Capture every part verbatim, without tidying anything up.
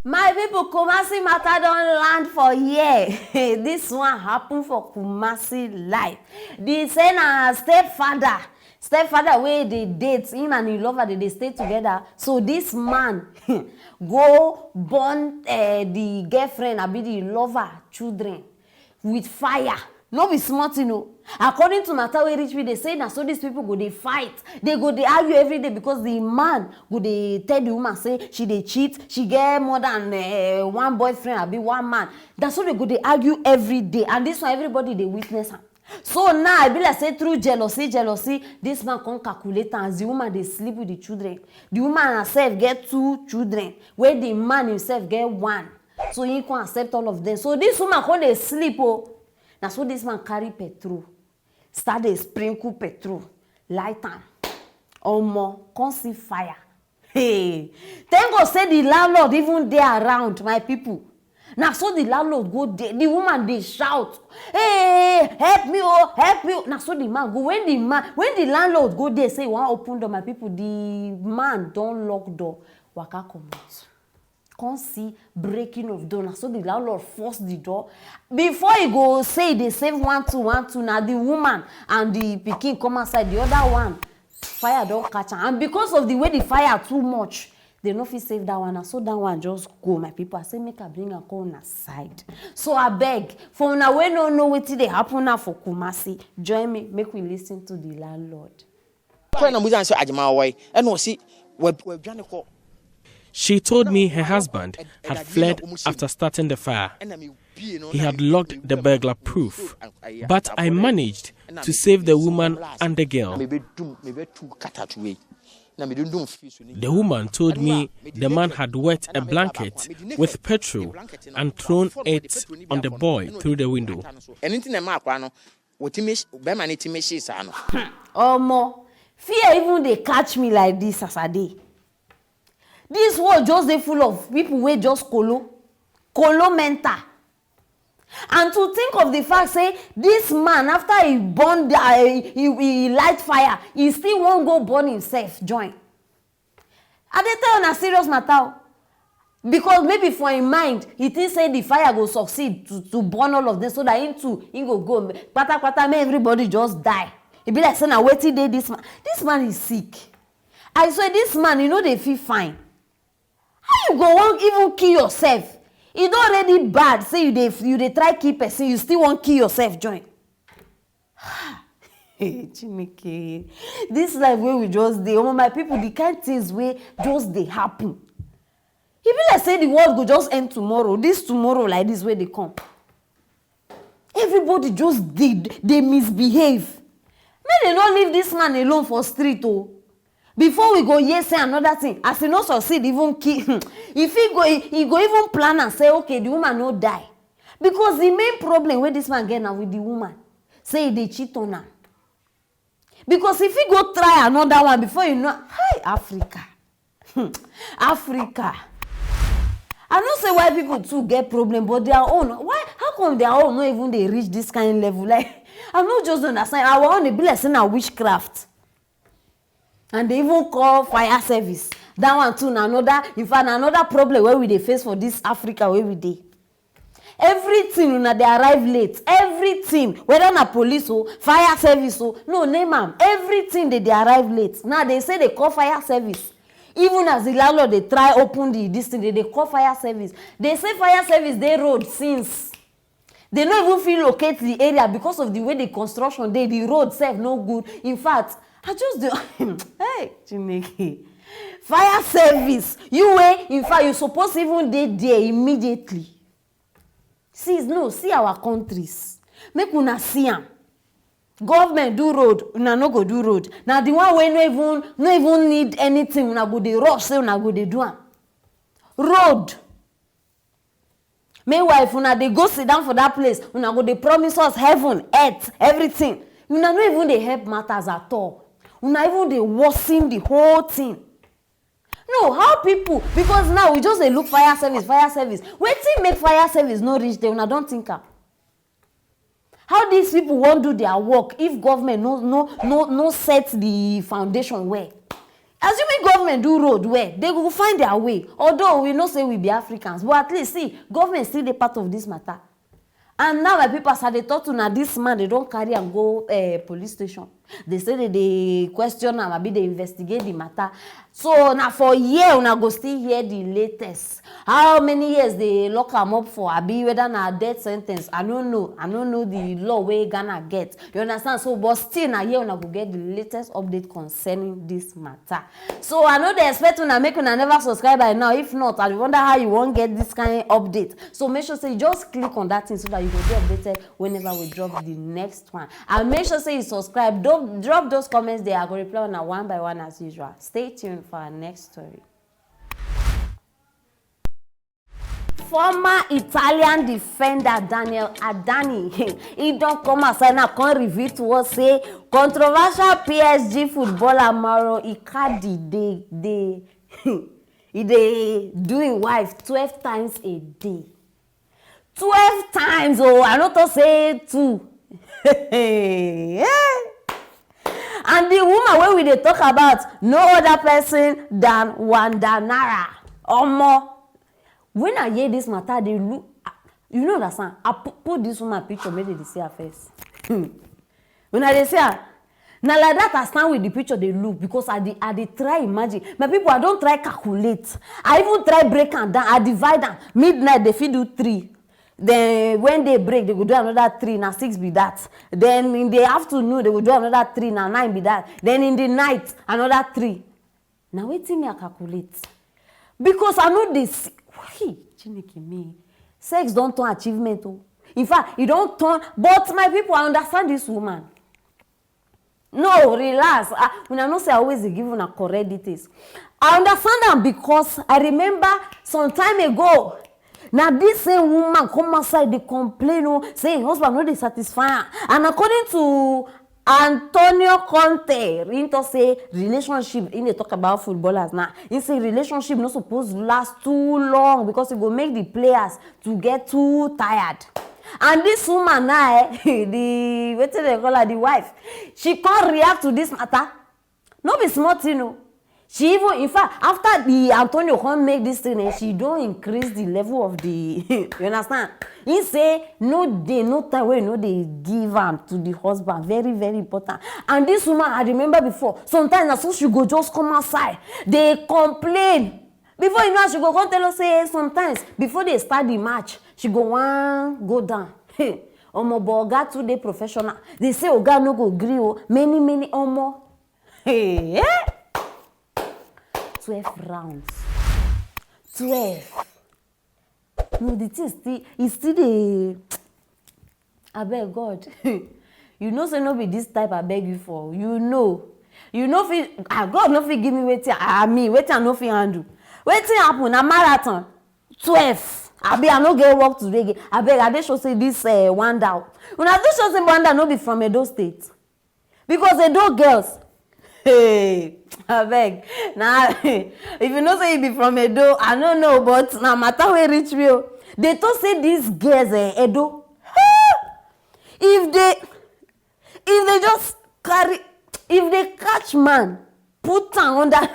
My people, Kumasi matter don land for here. This one happen for Kumasi life. The say na stepfather, stepfather wey dey date, him and him lover dey dey stay together. So this man go born uh, the girlfriend, abi the lover, children with fire. No be small thing o. According to matter wey reach me, dey say na so these people go dey fight, dey go dey argue every day, because the man go dey tell the woman say she dey cheat, she get more than uh, one boyfriend, abi one man. Na so dey go dey argue every day, and this one, everybody dey witness am. So now e be like say through jealousy jealousy, this man come calculate am, as the woman dey sleep with the children. The woman herself get two children, wey the man himself get one. So he come accept all of them. So this woman come dey sleep o. Na so this man carry petrol, start dey sprinkle petrol, light am. Omo, come see fire. Hey, thank God say the landlord even dey around, my people. Na so the landlord go there, the woman dey shout, "Hey, help me o, help me o." Na so the man go. When the man, when the landlord go there say he wan open door, my people, the man don lock door, waka comot. Come see breaking of door. Na so the landlord force the door. Before he go say he dey save one two, one two, na the woman and the pikin come outside. The other one, fire don catch am, and because of the way the fire too much, they no fit save that one. Na so that one just go, my people. I say make I bring am come una side. So abeg, for una wey no know wetin dey happen now for Kumasi, join me make we listen to the landlord. Kɔɛ na musa nso agyema wɔe ɛna ɔsi wɔadwane kɔ. She told me her husband had fled after starting the fire. He had locked the burglar proof, but I managed to save the woman and the girl. The woman told me the man had wet a blanket with petrol and thrown it on the boy through the window. Wɔtumi bɛrima no tumi hye saa no. Omo, fear even dey catch me like this as I dey. This world just dey full of people wey just kolo, kolo mental. And to think of the fact say this man, after he burn the, uh, he, he light fire, he still wan go burn himself join. I dey tell una serious matter o. Because maybe for im mind, he think say the fire go succeed to to burn all of them, so that him too, him go go kpatakpata, make everybody just die. E be like say na wetin dey this man. This man is sick. I swear, this man, he no dey feel fine. How you go wan even kill yourself? E don already bad say you dey you dey try kill person, you still wan kill yourself join. Hey, Chineke, this life wey we just dey, omo, my people, the kind things wey just dey happen. E be like say the world go just end tomorrow, this tomorrow like this wey dey come. Everybody just dey dey misbehave. Make dem no leave this man alone for street o. Before we go hear say another thing, as e no succeed even kill, e fit go, e go even plan am say, okay, the woman no die. Because the main problem wey this man get na with the woman, say e dey cheat on am. Because e fit go try another one before you know, hi, Africa. Hmm. Africa. I know say white people too get problem, but their own, why, how come their own no even dey reach this kind level? Like, I no just understand. Our own e be like say na witchcraft. And they even call fire service. That one too na another, in fact, na another problem wey we dey face for this Africa wey we dey. Everything una dey arrive late. Everything, whether na police o, fire service o, no, name am. Everything dey dey arrive late. Now they say they call fire service. Even as the landlord dey try open the this thing, they dey call fire service. They say fire service dey road since. They no even fit locate the area because of the way the construction dey, the road sef no good. In fact, I just dey hey, Chineke. Fire service. You wey, in fact, you suppose even dey there immediately. See, no, see our countries. Make una see am. Government do road, una no go do road. Na the one wey no even no even need anything, una go dey rush say una go dey do am. Road. Meanwhile, if una dey go sit down for that place, una go dey promise us heaven, earth, everything. Una no even dey help matters at all. Una even dey worsen the whole thing. No, how people, because now we just dey look fire service, fire service. Wetin make fire service no reach there, una don think am? How these people wan do their work if government no no no no set the foundation well? Assuming government do road well, they go find their way. Although we know say we be Africans, but at least see, government still dey part of this matter. And now, my people, as I dey talk to una, this man, they don carry am go uh, police station. They say they dey question am, abi dey investigate the matter. So na for here una go still hear the latest. How many years they lock am up for, abi whether na death sentence, I no know. I no know the law wey Ghana get. You understand? So, but still na here una go get the latest update concerning this matter. So I no dey expect una make una never subscribe by now. If not, I wonder how you wan get this kind update. So make sure say you just click on that thing so that you go dey updated whenever we drop the next one. And make sure say you subscribe. Don't drop those comments there. I go reply una one by one as usual. Stay tuned for our next story. Former Italian defender Daniel Adani, he don come outside now, come reveal to us say controversial P S G footballer Mauro Icardi dey dey he dey do him wife twelve times a day. Twelve times o, I no talk say two. And the woman wey we dey talk about, no other person than Wanda Nara. Omo, when I hear this matter, I dey look, you no understand. I pu- put this woman picture, make dem dey see her face. Hmm. Una dey see her? Na like that I stand with the picture dey look, because I dey I dey try imagine. My people, I don try calculate. I even try break am down. I divide am. Midnight, they fit do three. Then when day break, they go do another three. Na six be that. Then in the afternoon, they go do another three. Na nine be that. Then in the night, another three. Na wetin me I calculate, because I no dey see. Hey, Chineke me, sex don turn achievement o. In fact, e don turn. But my people, I understand this woman. No, relax. Ah, una know say I always dey give una correct details. I understand am because I remember some time ago, na this same woman come outside dey complain o, say im husband no dey satisfy am. And according to Antonio Conte, he talk say relationship, he dey talk about footballers now. He say relationship no suppose last too long because e go make the players to get too tired. And this woman now, eh, the, wetin dem call her, the wife, she come react to this matter. No be small thing o. She even, in fact, after the Antonio come make this thing, eh, she don increase the level of the, you understand? He say no day, no time wey no dey give am to the husband. Very, very important. And this woman, I remember before, sometimes na so she go just come outside, dey complain. Before you know, she go come tell us say sometimes before they start the match, she go wan go down. Hey, omo, but oga too dey professional. They say oga no go gree o. Many, many omo. Hey, eh? Twelve rounds. Twelve. No, the thing still, e still dey. Abeg, God. You know say no be this type I beg you for. You know. You no fit, ah, God no fit give me wetin I, me, wetin I no fit handle. Wetin happen? Na marathon. Twelve. Abi I no get work today again. Abeg, I dey sure say this, eh, Wanda. Una dey sure say Wanda no be from Edo State? Because Edo girls, hey, abeg, na, if you know say you be from Edo, I no know, but na matter wey reach me o. They talk say these girls, eh, Edo, if they, if they just carry, if they catch man, put am under.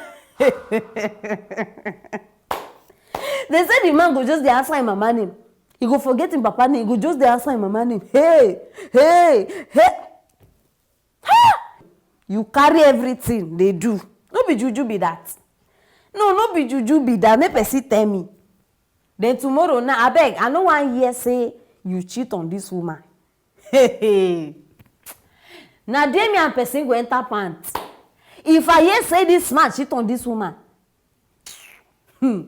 They say the man go just dey answer him mama name. He go forget him papa name. He go just dey answer him mama name. Hey, hey, hey. Ha! You carry everything they do. No be juju be that. No, no be juju be that. Make person tell me. Then tomorrow now, abeg, I no wan hear say you cheat on this woman. Hey, hey. Na there me and person go enter pant. If I hear say this man cheat on this woman, hmm.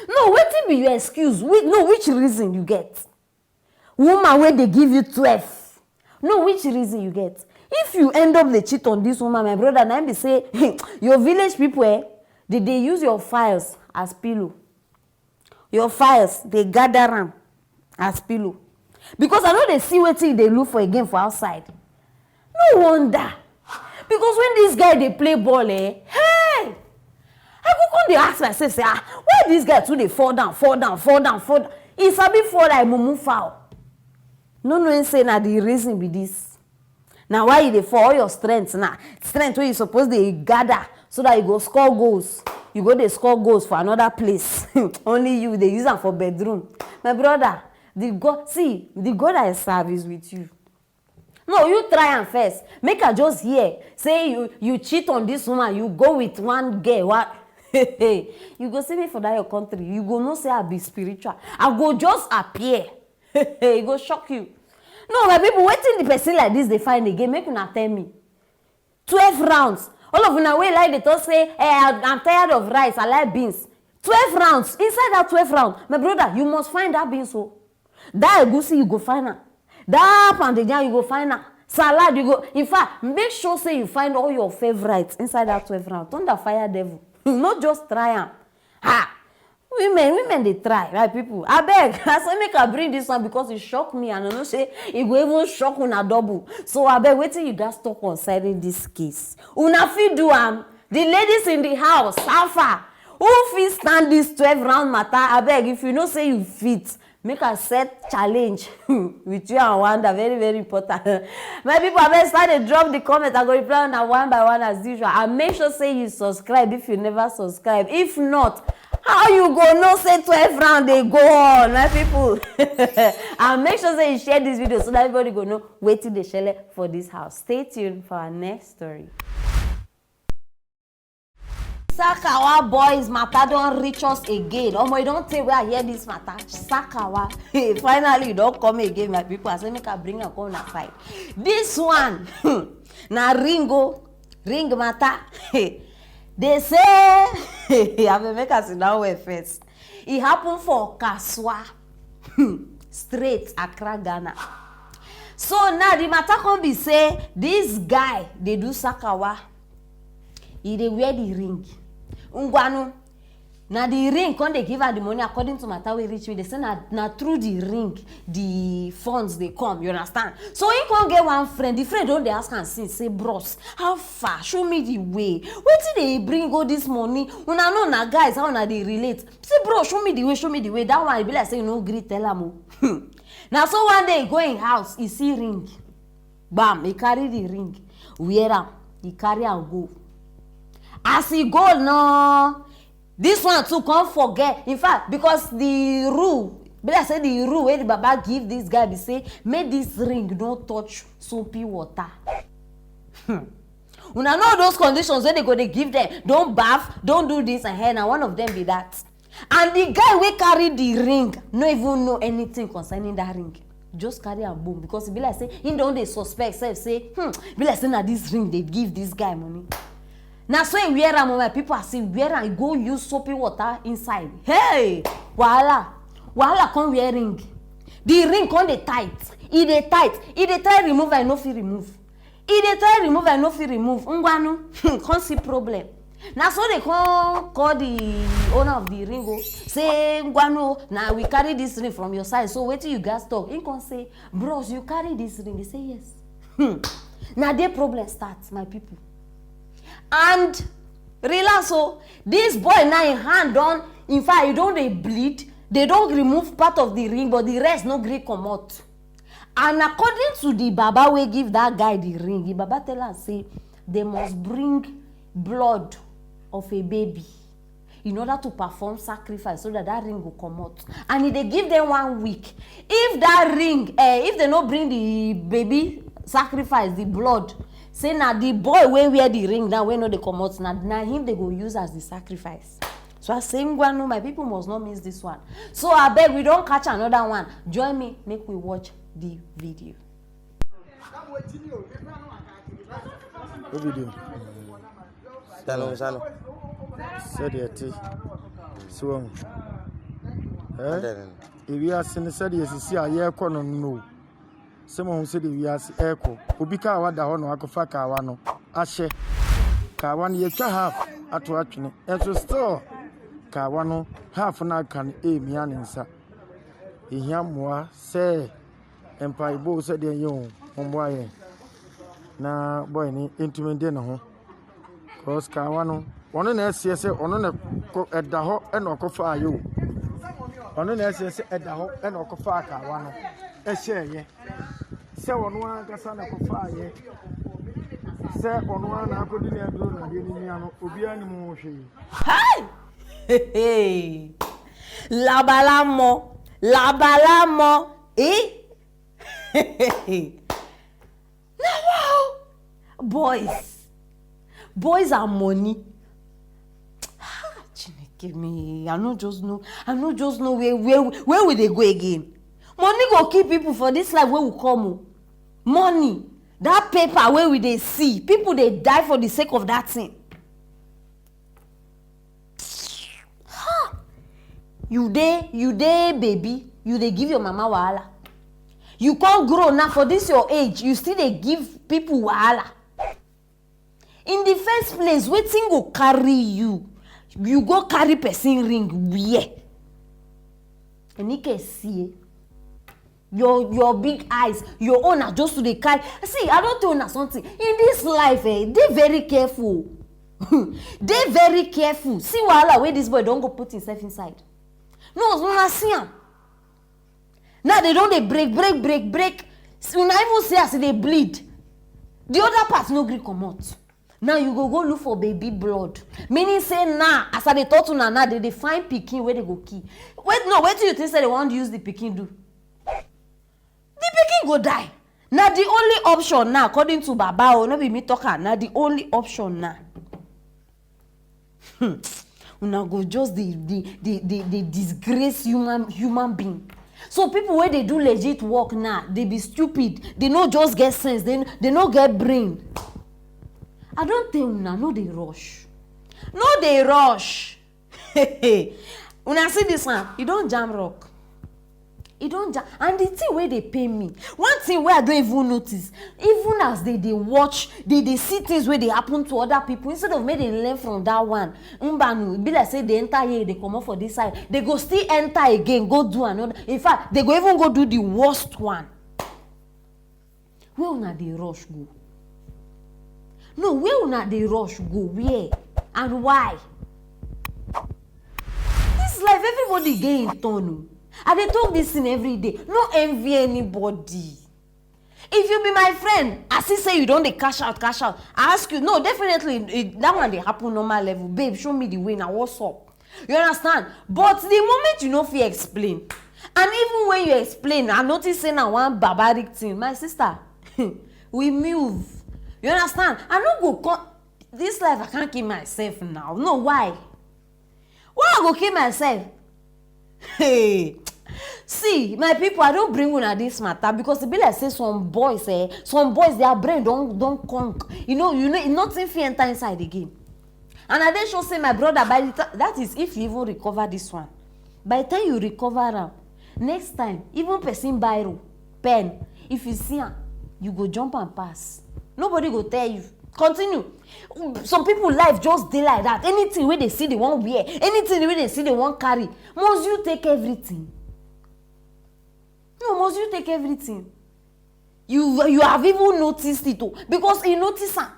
No, wetin be your excuse? Whi-, no, which reason you get? Woman wey dey give you twelve. No, which reason you get? If you end up dey cheat on this woman, my brother, na im be say your village people, eh, they dey use your files as pillow. Your files, they gather am as pillow. Because I no dey see wetin you dey look for again for outside. No wonder. Because when this guy dey play ball, eh, hey, I go come dey ask myself say, ah, why this guy too dey fall down, fall down, fall down, fall down? He sabi fall like mumu fowl. No knowing say na the reason be this. Na why you dey fall, all your strength na, strength wey you suppose dey gather So that you go score goals, you go dey score goals for another place. Only you dey use am for bedroom. My brother, the God, see, the God I serve is with you. No, you try am first. Make I just hear say you you cheat on this woman, you go with one girl. What? You go see me for that your country, you go know say I be spiritual. I go just appear. E go shock you. No, my people, wetin the person like this dey find again? Make una tell me. Twelve rounds. All of una wey like dey talk say, eh, I- I'm tired of rice, I like beans. Twelve rounds. Inside that twelve round, my brother, you must find that beans o. That egusi, you go find am. That pounded yam, you go find am. Salad, you go. In fact, make sure say you find all your favorites inside that twelve round. Thunder fire devil. No just try am. Ha! Women, women dey try, my people. Abeg, I say make I bring this one because e shock me and I know say e go even shock una double. So abeg, wetin you gats talk concerning this case? Una fit do am. The ladies in the house, how far? Who fit stand this twelve round matter? Abeg, if you know say you fit, make I set challenge with you and Wanda. Very, very important. My people, abeg start dey drop the comment. I go reply una one by one as usual. And make sure say you subscribe if you never subscribe. If not, how you go know say twelve round dey go on, my people? And make sure say you share this video so that everybody go know wetin dey shele for this house. Stay tuned for our next story. Sakawa boys matter don reach us again. Omo, e don tey wey I hear this matter. Sakawa. Hey, finally, e don come again, my people. I say make I bring am come una side. This one, na ring o, ring matter. They say, I will make us sit down well first. E happen for Kaswa, straight Accra, Ghana. So now the matter come be say this guy dey do sakawa. E dey wear the ring. Ngwanu, na the ring come dey give am the money, according to matter wey reach me. They say na na through the ring the funds dey come, you understand? So he come get one friend. The friend don dey ask am since, say, "Bros, how far? Show me the way. Wetin dey bring all this money? Una know na guys, how una dey relate? Say, bro, show me the way, show me the way." That one, e be like say you no gree tell am o. Na so one day he go him house, he see ring. Bam, he carry the ring, wear am, he carry am go. As he go now, this one too come forget. In fact, because the rule, be like say the rule wey the baba give this guy be say make this ring no touch soapy water. Hmm. Una know those conditions wey they go dey give them. Don't baff, don't do this, and na one of them be that. And the guy wey carry the ring no even know anything concerning that ring. Just carry am boom because e be like say he don dey suspect sef say, hmm, be like say na this ring dey give this guy money. Na so he wear am o, my people. As he wear am, he go use soapy water inside. Hey, wahala, wahala come wear ring. The ring come dey tight, e dey tight, e dey try remove am, e no fit remove. E dey try remove am, e no fit remove. Ngwanu, come see problem. Na so they come call the owner of the ring o, say, "Ngwanu, na we carry this ring from your side, so wetin you gats talk?" He come say, "Bros, you carry this ring?" He say, "Yes." Hmm. Na there problem start, my people. And relax o, this boy now, him hand don, in fact, e don dey bleed. They don remove part of the ring, but the rest no gree comot. And according to the baba wey give that guy the ring, the baba tell am say they must bring blood of a baby in order to perform sacrifice so that that ring go comot. And e dey give them one week. If that ring, eh, if they no bring the baby sacrifice, the blood, say na the boy wey wear the ring now, wey no dey comot, na na him they go use as the sacrifice. So I say, "Ngwanu, my people must not miss this one." So abeg, we don catch another one. Join me, make we watch the video. What video? Shalom, shalom. Sɛdeɛ ɛte, so wahu. Eh? Ewiase no, sɛdeɛ sisi a yɛrekɔ no no, sɛ mahu sɛdeɛ wiase ɛrekɔ. Obi kaawa da hɔ na wakɔfa kaawa no ahyɛ. Kaawa no, yɛatwa half ato atwene, ɛnso still kaawa no, half no aka no ɛremia ne nsa. Ɛhia mmoa sɛ mpaebɔ o, sɛ deɛ ɛyɛ o, mommoa yɛn na boy no ntumi nde ne ho. Cause kaawa no, ɔno na ɛseɛ sɛ ɔno na ɛkɔ ɛda hɔ ɛna ɔkɔfa ayɛ o. Ɔno na ɛseɛ sɛ ɛda hɔ ɛna ɔkɔfa kaawa no ɛhyɛɛyɛ. Sɛ ɔno ankasa na ɛkɔfa ayɛ. Sɛ ɔno ara na akɔdi ne aduro na adeɛ no nia no, obiara nim ho hwee. Hey! Labalamɔ, labalamɔ, eh? Now, wow! Boys, boys are money. Ah, Chineke me, I no just know, I no just know where where where we dey go again. Money go kill people for this life wey we come o. Money, that paper wey we dey see, people dey die for the sake of that thing. Ha! You dey you dey baby, you dey give your mama wahala. You come grow now for this your age, you still dey give people wahala. In the first place, wetin go carry you? You go carry person ring where? Enike see, eh? Your your big eyes, your own na just to dey carry. See, I don tell una something. In this life, eh, dey very careful. Dey very careful. See wahala wey this boy don go put himself inside. No, una see am. Now they don dey break, break, break, break. See, una even see as e dey bleed. The other part no gree comot. Now you go go look for baby blood. Meaning say now, as I dey talk to una now, they dey find pikin wey they go kill. Wait, no, wetin you think say they wan use the pikin do? The pikin go die. Na the only option now, according to Baba o, no be me talk am, na the only option now. Hmm. Una go just dey dey dey dey dey disgrace human human being. So people wey dey do legit work now, they be stupid. They no just get sense. They they no get brain. I don tell una, no dey rush. No dey rush. Una see this one, e don jam rock. E don jam, and the thing wey dey pain me, one thing wey I don even notice, even as they dey watch, they dey see things wey dey happen to other people, instead of make they learn from that one, mbanu, e be like say they enter here, they comot for this side, they go still enter again, go do another. In fact, they go even go do the worst one. Where una dey rush go? No, where una dey rush go? Where and why? This life, everybody get im turn o. I dey talk this thing every day. No envy anybody. If you be my friend, I see say you don dey cash out, cash out. I ask you, no, definitely, eh, that one dey happen normal level. Babe, show me the way now. What's up? You understand? But the moment you no fit explain, and even when you explain, I notice say na one barbaric thing. My sister, we move. You understand? I no go come. This life, I can't kill myself now. No, why? Why I go kill myself? Hey, see, my people, I don bring una this matter because e be like say some boys, eh, some boys, their brain don don conk. You know, you know, nothing fit enter inside again. And I dey sure say my brother, by the time, that is if you even recover this one, by the time you recover am, next time, even person biro, pen, if you see am, you go jump and pass. Nobody go tell you. Continue. Some people life just dey like that. Anything wey they see, they wan wear. Anything wey they see, they wan carry. Must you take everything? No, must you take everything? You you have even noticed it o, because he notice am.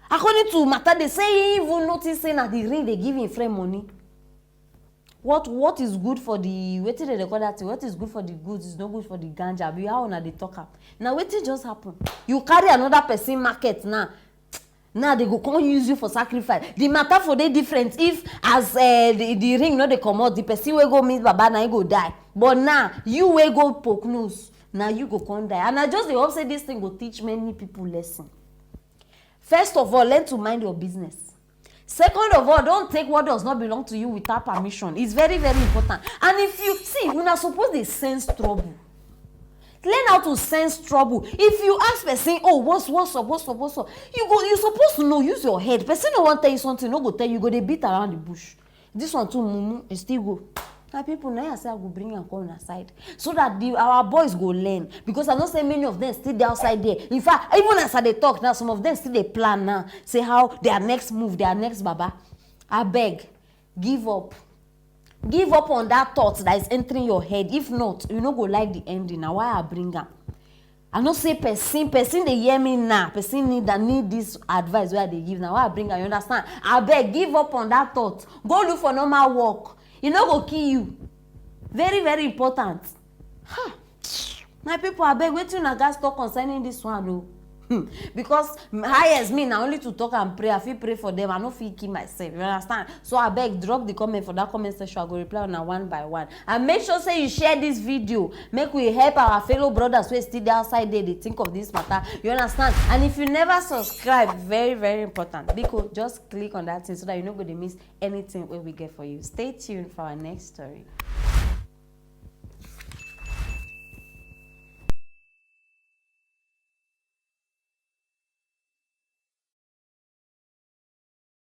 According to matter, they say he even notice say na the ring dey give him friend money. What what is good for the, wetin dem dey call that thing? What is good for the goose is no good for the gander. Abi how una dey talk am? Na wetin just happen? You carry another person market now. Now they go come use you for sacrifice. The matter for dey different if as uh, the, the ring no dey comot, the person wey go meet Baba na him go die. But now, you wey go poke nose, na you go come die. And I just dey hope say this thing go teach many people lesson. First of all, learn to mind your business. Second of all, don't take what does not belong to you without permission. It's very, very important. And if you see, una suppose dey sense trouble. Learn how to sense trouble. If you ask person, oh, what's what's up, what's up, what's up, you go you suppose to know, use your head. Person no wan tell you something, no go tell you, go dey beat around the bush. This one too mumu, e still go. My people, na I say I go bring am come una side so that the our boys go learn, because I know say many of them still dey outside there. In fact, even as I dey talk now, some of them still dey plan now, say how their next move, their next baba. Abeg, give up. Give up on that thought that is entering your head. If not, you no go like the ending. Na why I bring am. I know say person person dey hear me now. Person need that need this advice wey I dey give. Na why I bring am. You understand? Abeg, give up on that thought. Go look for normal work. E no go kill you. Very, very important. Ha! My people, abeg, wetin una gats talk concerning this one o? Because highest me na only to talk and pray. I fit pray for them. I no fit kill myself. You understand? So I beg, drop the comment for that comment section. I go reply on one by one. And make sure say you share this video. Make we help our fellow brothers who still dey outside there. They think of this matter. You understand? And if you never subscribe, very, very important. Because just click on that thing so that you no go dey miss anything wey we get for you. Stay tuned for our next story.